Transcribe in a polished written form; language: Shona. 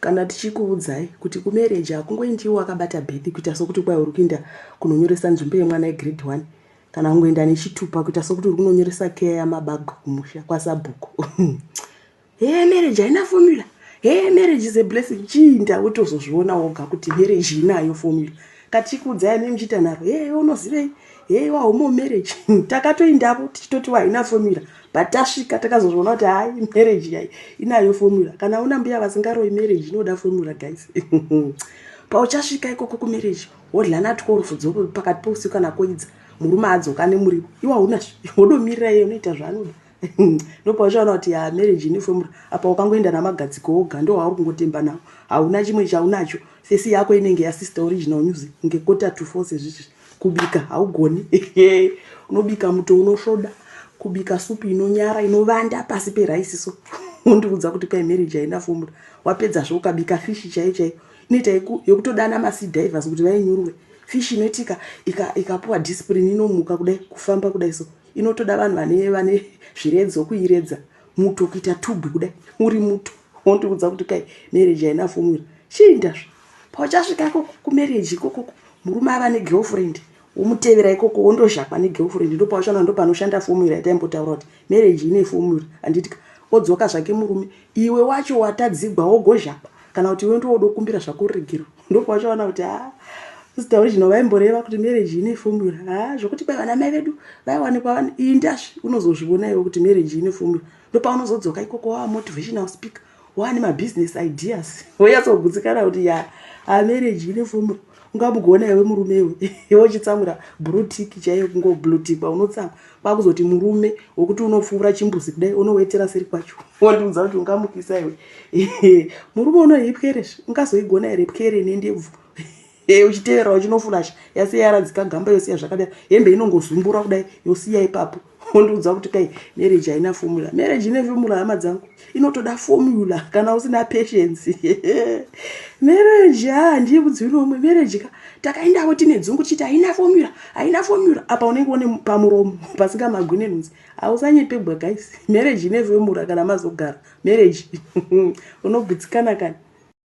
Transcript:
Kana tichikuudzai kuti kumarriage hakungoendiwi wakabata birth kuita sokuti kwai uri kuinda kunonyoresa nzvimbo yemwana yegrade 1, kana kungoenda nechitupa kuita sokuti uri kunonyoresa keya yamabagwe kumusha kwasabhuku. Hey, marriage haina formula. Hey, marriage is a blessing. Chiinda wotozozviona woga kuti marriage inayo formula. Katichikuudzai ane muchiita nharo. Hey, unozivei? Hey, wahomo marriage. Takatoindapo tichitoti haina formula, but tasvika takazozviona kuti hai, marriage yai inayo formula. Kana una mbuya vasingaroi, marriage inoda formula, guys. Pauchasvika ikoko kumarriage, wodya na12 dzo pakati pousiku kana koidza, murume adzoka nemuriwo, iwe haunazve, wodomirira iye unoita zvaanoda. Ndopauchaona kuti ya, marriage ine formula. Apa ukangoenda namagadziko oga, ndo wauri kungotemba nawo, hauna chimwe chaunacho. Face yako inenge yaSister Original News nge3:45 sezvizvi. Kubika haugoni, unobika muto unosvoda, kubika supu inonyara inovanda pasi peraisi. So undiudza kuti kwai marriage haina formula? Wapedzazvo ukabika fishi chaiyo chaiyo, inoita yekutodana masea divers kuti vainyurure. Fishi inoitika ikapuwa discipline, inomuka kudai, kufamba kudai. So inotoda vanhu vane zviredzo kuiredza, muto kuita tubwi kudai, uri muto. Wondiudza kuti kai marriage haina formula? Chiindazvo. Pauchasvika ikoko kumarriage ikokoko, murume ava negirlfriend, womutevera ikoko, wondozhakwa negirlfriend. Ndopauchaona, ndopanoshanda formula yataimbotaura kuti marriage ine formula, handitika? Odzoka zvake murume, iwe wacho watadzigwa, wogozhakwa, kana kuti iwe ndowodokumbira zvakuregero. Ndopauchaona kuti ha, Sister Original vaimboreva kuti marriage ine formula. Ha, zvokuti kwai vana mai vedu vaiwanikwa indazvi, unozozviona iwe kuti marriage ine formula. Ndopaunozodzoka ikoko wava motivational speaker, waane mabusiness ideas, wonyatsogutsikana kuti ya, marriage ine formula. Ungamugona iwe murume iwe, iwe uchitsamwira blue tick chaiyo, kungoblue tickwa unotsamwa, kwakuzoti murume wekuti unopfuura chimbuzi kudai unowetera seri kwacho, wandiudza kuti ungamukisa iwe murume unoipwerezve? Ungazoigona here pwere nendebvu uchitevera uchinofulasha, yasiya yaradzika gamba, yosiya zvakadai, hembe inongozumbura kudai, yosiya ipapo, wondiudza kuti kai marriage haina formula? Marriage ine formula, hama dzangu, inotoda formula. Kana usina patience, marriage ha, ndibudzi inomwe marriage ka. Takaendavo tine dzungu tichiti haina formula, haina formula. Apa unenge une pamuromo pasingamagwi nenhunzi. Hausanyepegwa, guys, marriage ine formula. Kana mazogara marriage, unogutsikana kani.